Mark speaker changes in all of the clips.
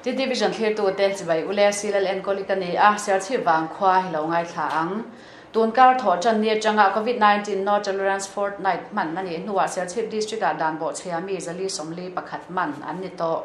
Speaker 1: TT Vision thlirtute chibai ule Silal Enkawli ka ni a, Serchhip vangkhua hi lo ngaithla ang. Tun kar thawh tan ni atanga Covid 19 No Tolerance Fortnight hman a nih hnuah Serchhip District-ah dan bawhchhia mi 441 man an ni tawh.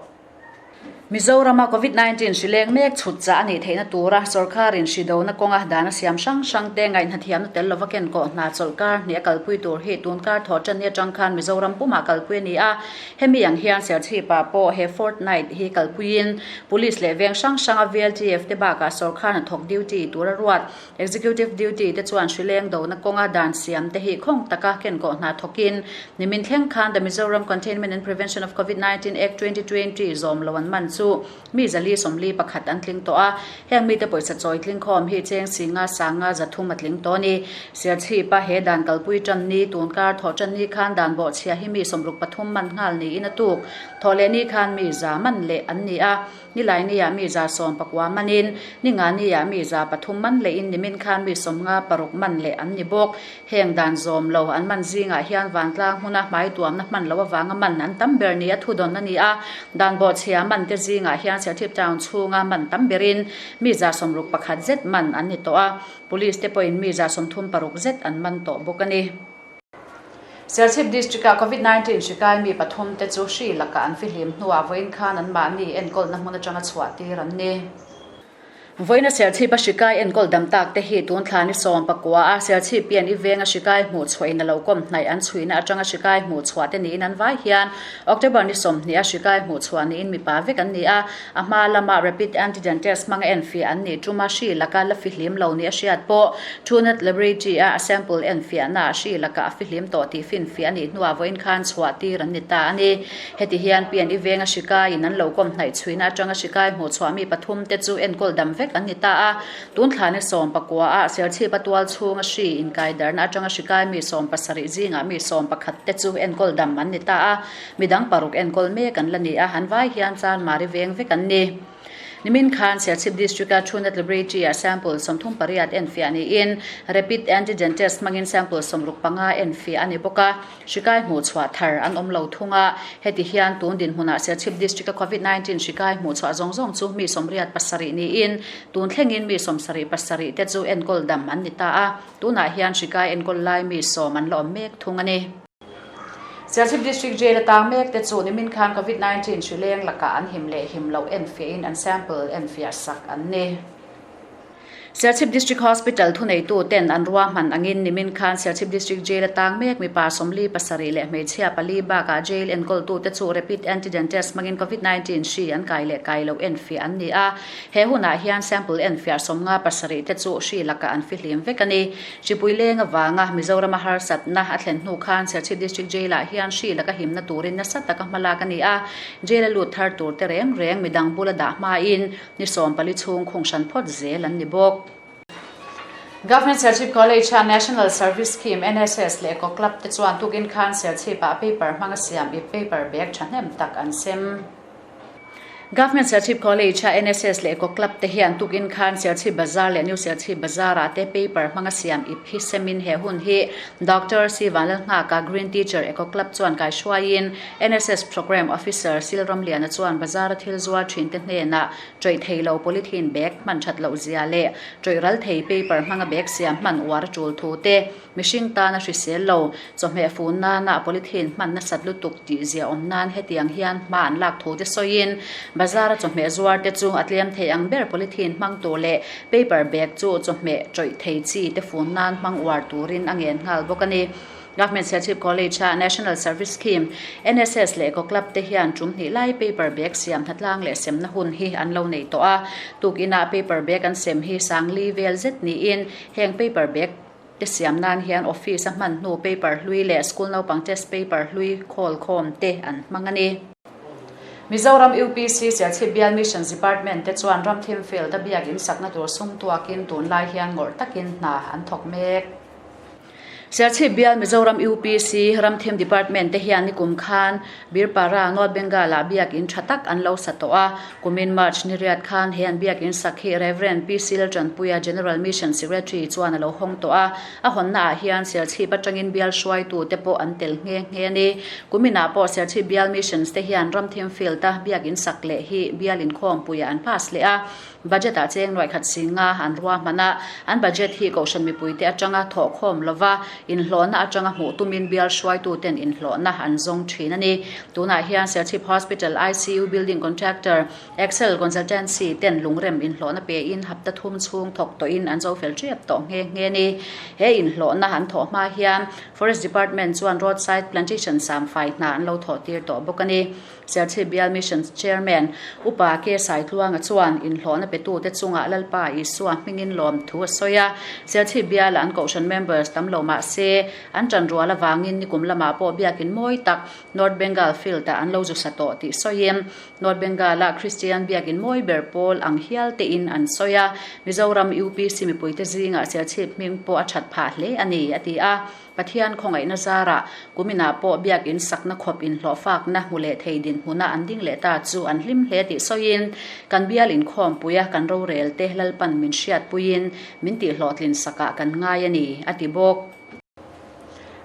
Speaker 1: Mizorama Covid 19 hri leng mek chhut chah a nih theihna tura sorkarin hri dona kawnga dan a siam hrang hrang te ngaihnathiamna tel lova kenkawh hna chawlhkar hnih a kalpui tur hi tun kar thawh tan ni atang khan Mizoram pumah kalpui a ni a. Hemi ang hian Serchhip-ah pawh he fortnight hi kalpuiin Police leh veng hrang hranga VLTF te bakah sorkar hnathawk duty tura ruat Executive duty te chuan hri leng dona kawnga dan siam te hi khawng taka kenkawh hna thawkin nimin thleng khan The Mizoram Containment and Prevention of Covid 19 Act 2020 zawm lo an man chu mi 441 an tling tawh a. Heng mite pawisa chawi tling khawm hi cheng singa sanga 300 a tling tawh a ni. Serchhip-a he dan kalpui tan ni tun kar thawh tan ni khan dan bawhchhia hi mi 63 man nghal niin a tuk. Thawh leh ni khan mi za man leh an ni a. Nilai ni ah mi 190 manin, ni nga ni ah mi 300 man lehin nimin khan mi 56 man leh an ni bawk. Heng dan zawm lo an man zingah hian vantlang hmuna hmai tuamna hman loh avanga man an tam ber ni a thudawn a ni a. Dan bawhchhia man te zingah hian Serchhip town chhunga man tam berin mi 61 zet man an ni tawh a. Police te pawhin mi 36 zet an man tawh bawk a ni. Serchhip District-ah Covid 19 hri kai mi pathum te chu hri lakah an fihlim hnuah vawiin khan anmahni enkawlna hmun atanga chhuah tir an ni. Vawiina Serchhip-a hri kai enkawl dam tak te hi tun thla ni 19 a Serchhip pian i venga hri kai hmuh chhuahin a lo kawm hnaih an chhuihna atanga hri kai hmuh chhuah te niin an vai hian October ni 20 a hri kai hmuh chhuah niin mipa vek an ni a. A hma lama rapid antigen test hmanga enfiah an nih tuma hri laka la fihlim lo ni a hriat pawh Truenat Laboratory a a sample enfiahna ah hri laka a fihlim tawh tih finfiah a nih hnuah vawiin khan chhuah tir an ni ta a ni. Heti hian PNE venga hri kaiin an lo kawm hnaih chhuihna atanga hri kai hmuh chhuah mi pathum te chu enkawl dam vek an ni ta a. Tun thla ni 19 ah Serchhip a tual chhunga hri inkaidarna atanga hri kai mi 70 zingah mi 11 te chu enkawl dam an ni ta a. Midang paruk enkawl mek an la ni a, an vai hian Chanmari veng vek an ni. Nimin khan Serchhip District-a Truenat Laboratory-ah sample 38 enfiah niin Rapid Antigen Test hmangin sample 65 enfiah a ni bawk a, hri kai hmuh chhuah thar an awm lo thung a. Heti hian tun dinhmunah Serchhip District-a Covid 19 hri kai hmuh chhuah zawng zawng chu mi 87 niin tun thlengin mi 77 te chu enkawl dam an ni ta a, tunah hian hri kai enkawl lai mi 10 an la awm mek thung a ni. Serchhip District Jail a tang mek te chu nimin khan Covid 19 hri leng lakah an him leh him loh enfiahin an sample enfiah sak an ni. Serchhip District Hospital thuneitu ten an ruahman angin nimin khan Serchhip District Jail a tang mek mipa 47 leh hmeichhia pali bakah jail enkawltu te chu rapid antigen test hmangin Covid 19 hri an kai leh kai loh enfiah an ni a. He hunah hian sample enfiah 57 te chu hri lakah an fihlim vek a ni. Hripui leng avanga Mizorama harsatna a thlen hnu khan Serchhip District Jail-ah hian hri laka himna turin nasa taka hmalak a ni a, jail a lut thar tur te reng reng midang bula dah hmain ni 14 chhung khung hran phawt zel an ni bawk. Government Serchhip College-a National Service Scheme, NSS, leh Eco Club te chuan tukin khan Serchhip-ah paper hmanga siam ip paper bag thahnem tak an sem. Government Serchhip College-a NSS leh Eco Club te hian tukin khan Serchhip Bazar leh New Serchhip Bazar-ah te paper hmanga siam ip hi semin he hun hi Doctor C Vanlalnghaka Green Teacher Eco Club chuan kaihruaiin NSS Programme Officer Silramliana chuan bazar-a thil zuar thin te hnenah tawih thei lo polythene bag hman that loh zia leh tawih ral thei paper hmanga bag siam hman uar a tul thu te Mihring tana hrisel lo, chawhmeh fun nana polythene hman nasat lutuk tih zia awm nan hetiang hian hma an lak thu te sawiin, bazar-a chawhmeh zuar te chu a tlem thei ang ber polythene hmang tur leh paper bag chu chawhmeh tawih thei chi te fun nan hmang uar turin a ngen nghal bawk a ni. Government Serchhip College-a National Service Scheme, NSS, leh Eco Club te hian tum hnih lai paper bag siam hnatlang leh semna hun hi an lo nei tawh a. Tukinah paper bag an sem hi sangli vel zet niin heng paper bag te siam nan hian office a hman hnu paper hlui leh school naupang test paper hlui khawl khawm te an hmang a ni. Mizoram UPC Serchhip Bial Missions Department te chuan Ramthim Field a biak in sakna tur sum tuakin tunlai hian ngawrh takin hna an thawk mek. Serchhip bial Mizoram UPC Ramthim Department te hian nikum khan Birpara, North Bengal ah biakin tha tak an lo sa tawh a. Kumin March ni riat khan he an biakin sak hi Rev. PC Laltanpuia General Mission Secretary chuan a lo hawng tawh a. A hawnna ah hian Serchhip atangin bial hruaitu te pawh an tel nghe nghe a ni. Kumin ah pawh Serchhip bial Missions te hian Ramthim Field a biakin sak leh hi bial inkhawmpuiah an pass leh a. Budget ah cheng nuaikhat singa an ruahman a, an budget hi Kohhran mipuite atanga thawhkhawm lova inhlawhna atanga hmuh tumin bial hruaituten inhlawhna an zawng thin a ni. Tunah hian Serchhip Hospital ICU Building Contractor Excel Consultancy ten lungrem inhlawhna pein hapta thum chhung thawk tawhin an zo fel tep tawh nghe nghe a ni. He inhlawhna an thawh hma hian Forest Department chuan roadside plantation samfai hna an lo thawh tir tawh bawk a ni. Serchhip Bial Mission Chairman Upa K Saitluanga chuan inhlawhna petute chungah Lalpa Isua hmingin lawm thu a sawi a. Serchhip Biala an Kohhran members tam lo mah se, an tan rual avangin nikum lamah pawh biakin mawi tak North Bengal Field-ah an lo zu sa tawh tih sawiin North Bengal-a Kristian biakin mawi ber pawl ang hial tein an sawi a. Mizoram UPC mipuite zingah Serchhip hming pawh a that phah hle a ni, a ti a. Pathian khawngaihna zarah kuminah pawh biakin sakna khawp inhlawhfakna hmu leh thei dinhmuna an ding leh ta chu an hlim hle tih sawiin, kan bial inkhawmpuia kan rorel te Lalpan min hriatpuiin min tihhlawhtlin sakah kan ngai a ni, a ti bawk.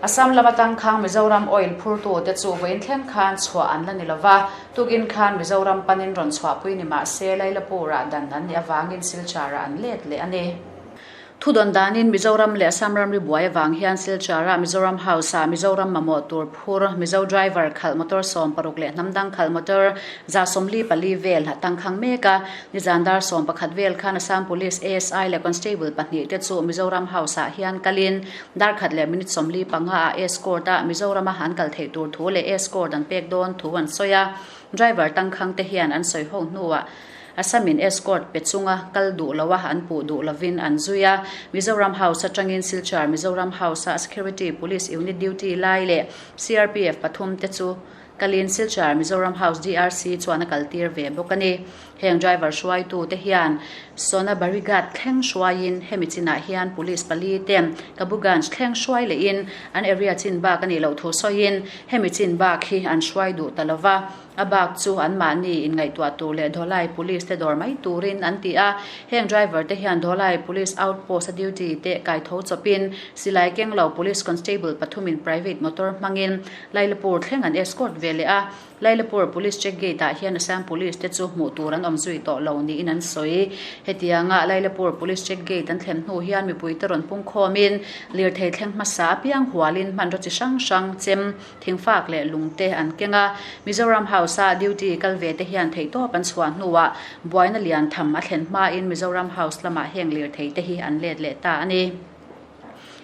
Speaker 1: Assam lama tangkhang Mizoram oil phurtute chu vawiin thleng khan chhuah an la ni lova, tukin khan Mizoram panin rawn chhuahpui ni mah se Lailapur-ah dan an nih avangin Silchar-ah an let leh a ni. Thudawn danin Mizoram leh Assam ramri buai avang hian Silchar-ah Mizoram House-ah Mizoram mamawh tur phur Mizo driver khalh motor 60 leh hnam dang khalh motor 144 vel a tangkhang mek a. Nizan dar 11 vel khan Assam Police ASI leh Constable pahnih te chu Mizoram House-ah hian kalin dar khat leh minute 45 ah escort-a Mizorama an kal theih tur thu leh escort an pek dawn thu an sawi a. Driver tangkhang te hian an sawi ho hnuah Assam-in escort pe chunga kal duh loa an puh duh lovin an zui a. Mizoram House atangin Silchar Mizoram House-a Security Police Unit duty lai leh CRPF pathum te chu kalin Silchar Mizoram House DRC chuan a kaltir ve bawk a ni. Heng driver hruaitu te hian Sona Barighat thleng hruaiin hemi chinah hian police pali te Kabuganj thleng hruai lehin an area chin bak a nih loh thu sawiin hemi chin bak hi an hruai duh ta lova. A bak chu anmahni inngaihtuah tur leh Dholai Police te dawr mai turin an ti a. Heng driver te hian Dholai Police Outpost a duty te kaitho chawpin silai keng lo Police Constable pathumin private motor hmangin Lailapur thleng an escort ve leh a. Lailapur Police Check Gate ah hian Assam Police te chu hmuh tur an awm zui tawh lo niin an sawi. Hetianga Lailapur Police Check Gate an thlen hnu hian mipui te rawn pungkhawmin lirthei thleng hmasa apiang hualin hmanraw chi hrang hrang chem Thingfak leh lungte an keng a, Mizoram House-a duty kal ve te hian theihtawp an chhuah hnuah buaina lian tham a thlen hmain Mizoram House lamah heng lirthei te hi an let leh ta a ni.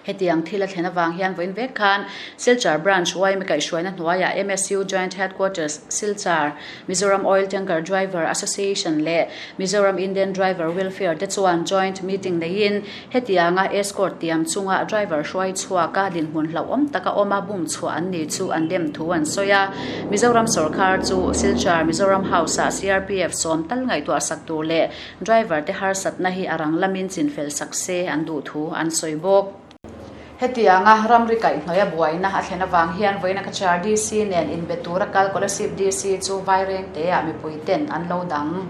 Speaker 1: Hetiang thil a thlen avang hian vawiin vek khan Silchar Branch YMA kaihhruaina hnuaiah MSU Joint Headquarters Silchar, Mizoram Oil Tanker Driver Association leh Mizoram Indian Driver Welfare te chuan joint meeting neiin Hetianga escort tiam chunga driver hruai chhuaka dinhmun hlauhawm taka awma bum chhuah an ni chu an dem thu an sawi a. Mizoram sorkar chu Silchar Mizoram House-ah CRPF sawm tal ngaihtuah sak tur leh driver te harsatna hi a rang lamin chinfel sak se an duh thu an sawi bawk. Hetianga ramri kaihhnawih a buaina a thlen avang hian vawiin Cachar DC nen inbe tura kal Kolasib DC chu Vairengte-ah mipuiten an lo dang.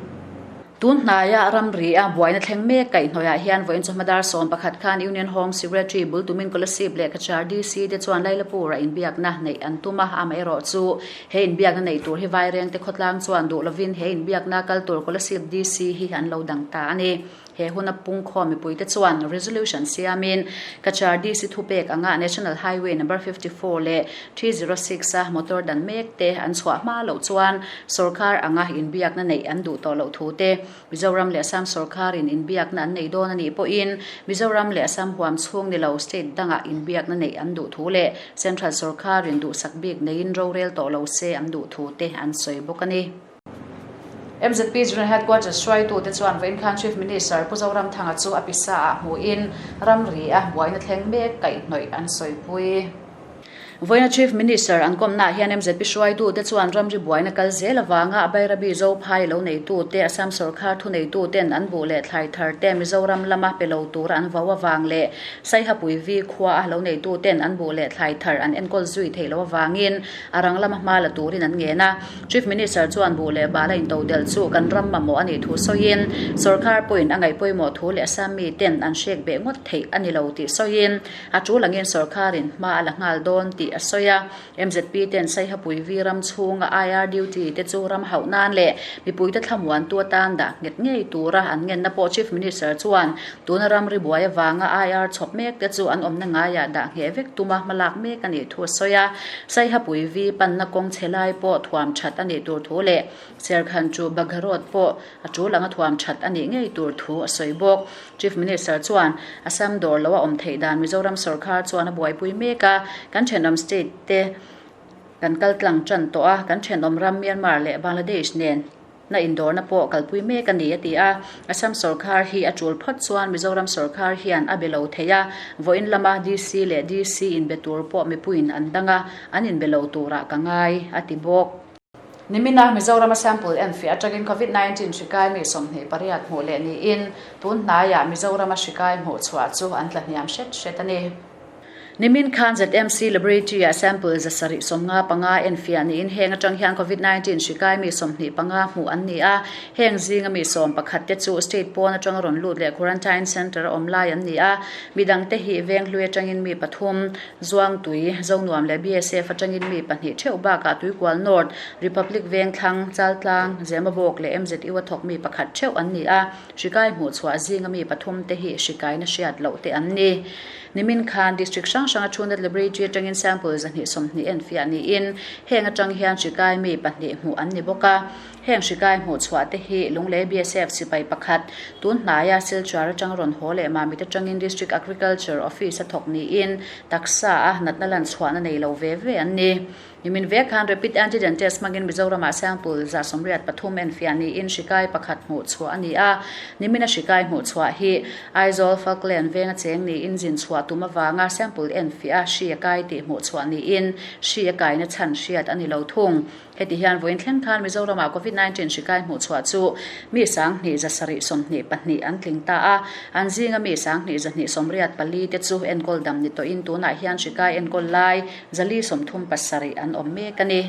Speaker 1: Tun hnaia ramri a buaina thleng mek kaihhnawihah hian vawiin chawhma dar 11 khan Union Home Secretary bul tumin Kolasib leh Cachar DC te chuan Lailapur-a inbiakna neih an tum a, amaherawh chu he inbiakna neih tur hi Vairengte khawtlang chuan duh lovin he inbiakna kal tur Kolasib DC hi an lo dang ta a ni. He huna pungkhawm mipuite chuan resolution siamin Cachar DC thupek anga National Highway number 54 leh 306 a motor dan mek te an chhuah hma loh chuan Sorkar anga inbiakna neih an duh tawh loh thu te, Mizoram leh Assam sorkarin inbiakna an nei dawn a nih pawhin Mizoram leh Assam huam chhung ni lo state dangah inbiakna neih an duh thu leh Central sorkarin duhsak bik neiin rorel tawh lo se an duh thu te an sawi bawk a ni. MZP General Headquarters hruaitute chuan vawiin khan Chief Minister Pu Zoramthanga chu a pisa ah hmuhin ramri a buaina thleng mek kaihhnawih an sawipui. Vawiina Chief Minister an kawmnaah hian MZP hruaitute chuan ramri buaina kal zel avanga Bairabi Zophai lo neitute, Assam sawrkar thuneituten an buh leh thlai tharte Mizoram lama pe lo tura an vau avang leh Saihapui Vi khua a lo neituten an buh leh thlai thar an enkawl zui theih loh avangin a rang lama hma la turin an ngen a. Chief Minister chuan buh leh bala intodelh chu kan ram mamawh a nih thu sawiin sawrkar pawhin a ngaih pawimawh thu leh Assam miten an hrek beh ngawt theih a ni lo tih sawiin A tul angin sorkarin hma a la nghal dawn tih a sawi a. MZP ten Saihapui Vi ram chhunga IR duty te chu ram hauh nan leh mipuite thlamuantu atan dah nghet ngei tura an ngenna pawh Chief Minister chuan tuna ramri buai avanga IR chhawp mek te chu an awmna ngaiah dah ngheh vek tuma hmalak mek a nih thu a sawi a. Saihapui Vi panna kawng chhe lai pawh thuam that a nih tur thu leh Serkhan chu Bagharot pawh a tul anga thuam that a nih ngei tur thu a sawi bawk. Chief Minister chuan Assam dawr lo a awm theih dan Mizoram sawrkar chuan a buaipui mek a, kan thenawm state te kan kal tlang tan tawh a, kan thenawm ram Myanmar leh Bangladesh nen na indawrna pawh kalpui mek a ni a ti a. Assam sawrkar hi a tul phawt chuan Mizoram sawrkar hian a be lo thei a, vawiin lama DC leh DC inbe tur pawh mipuiin an dang a, an inbe lo turah ka ngai a ti bawk. Nimina Mizorama sample enfiah atangin Covid 19 hri kai mi 28 hmuh leh niin tun hnaiah Mizorama hri kai hmuh chhuah chu an tla hniam hret hret a ni. Nimin khan ZMC Laboratory-ah sample 755 enfiah niin heng atang hian Covid 19 hri kai mi 25 hmuh an ni a, heng zinga mi 11 te chu state pawn atanga rawn lut leh quarantine centre a awm lai an ni a, midangte hi Venghlui atangin mi pathum, Zuangtui, Zonuam leh BSF atangin mi pahnih theuh bakah Tuikual North, Republic Vengthlang, Chaltlang, Zemabawk leh MZU a thawk mi pakhat theuh an ni a, hrikai hmuhchhuah zinga mi pathum te hi hrikaina hriat loh te an ni. Nimin khan District hrang hranga Truenat Laboratory atangin sample 120 enfiah niin heng atang hian hrikai mi pahnih hmuh an ni bawk a. Heng hrikai hmuhchhuah te hi Lunglei BSF sipai pakhat, tun hnaia Silchar atang rawn haw leh Mamit atangin District Agriculture Office a thawk niin taksa a natna lan chhuahna nei lo ve ve an ni. Nimin vek khan Rapid Antigen Test hmangin Mizoramah sample 183 enfiah niin hrikai pakhat hmuhchhuah a ni a. Nimina hrikai hmuhchhuah hi Aizawl Falkland venga cheng niin zin chhuah tum avanga sample enfiah a hri a kai tih hmuhchhuah niin hri a kaina chhan hriat a ni lo thung. Heti hian vawiin thleng khan Mizoramah Covid 19 hri kai hmuhchhuah chu mi 1722 an tling ta a, an zinga mi 2284 te chu enkawl dam ni tawhin tunah hian hri kai enkawl lai 437 an awm mek a ni.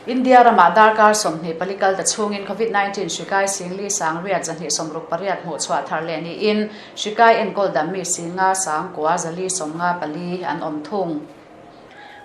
Speaker 1: India ramah darkar 24 kal ta chhungin Covid 19 hri kai singli sang riat 268 hmuhchhuah thar leh niin hri kai enkawl dam mi singa sang kua 454 an awm thung.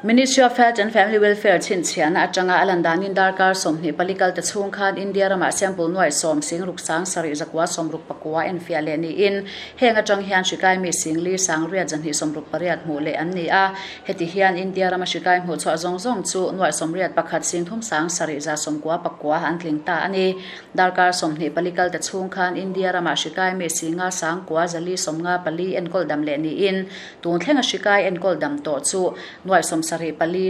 Speaker 1: Ministry of Health and Family Welfare chhinchhiahna atanga a lan danin darkar 24 kal ta chhung khan India ramah sample nuai sawm sing ruk sang sarih zakua sawm ruk pakua enfiah leh niin heng atang hian hrikai mi singli sang riat 268 hmuh leh an ni a. Heti hian India rama hrikai hmuh chhuah zawng zawng chu nuai 81 sing thum sang sarih za sawmkua pakua an tling ta a ni. Darkar 24 kal ta chhung khan India ramah hrikai mi singa sang kua 454 enkawl dam leh niin Tun thlenga hrikai enkawl dam tawh chu nuai 74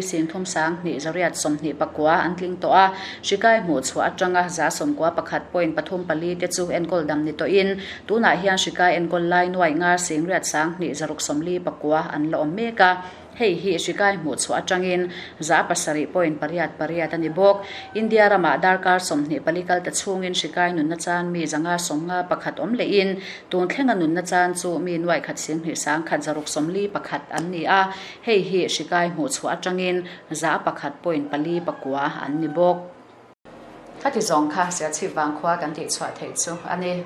Speaker 1: singthum sang hnih zariat 29 an tling tawh a, hrikai hmuh chhuah atanga 91 point pathum pali te chu enkawl dam ni tawhin tunah hian hrikai enkawl lai nuai nga singriat sang hnih zaruk 44 an la awm mek a. Hei hi hrikai hmuh chhuah atangin 7 point pariat pariat a ni bawk. India ramah darkar 24 kal ta chhungin hrikai nunna chan mi 551 awm lehin Tun thlenga nunna chan chu mi nuai khat sing hnih sang khat zaruk 41 an ni a, hei hi hrikai hmuh chhuah atangin 1 point pali pakua an ni bawk. Khati zawng kha Serchhip vangkhua kan tih chhuah theih chu a ni.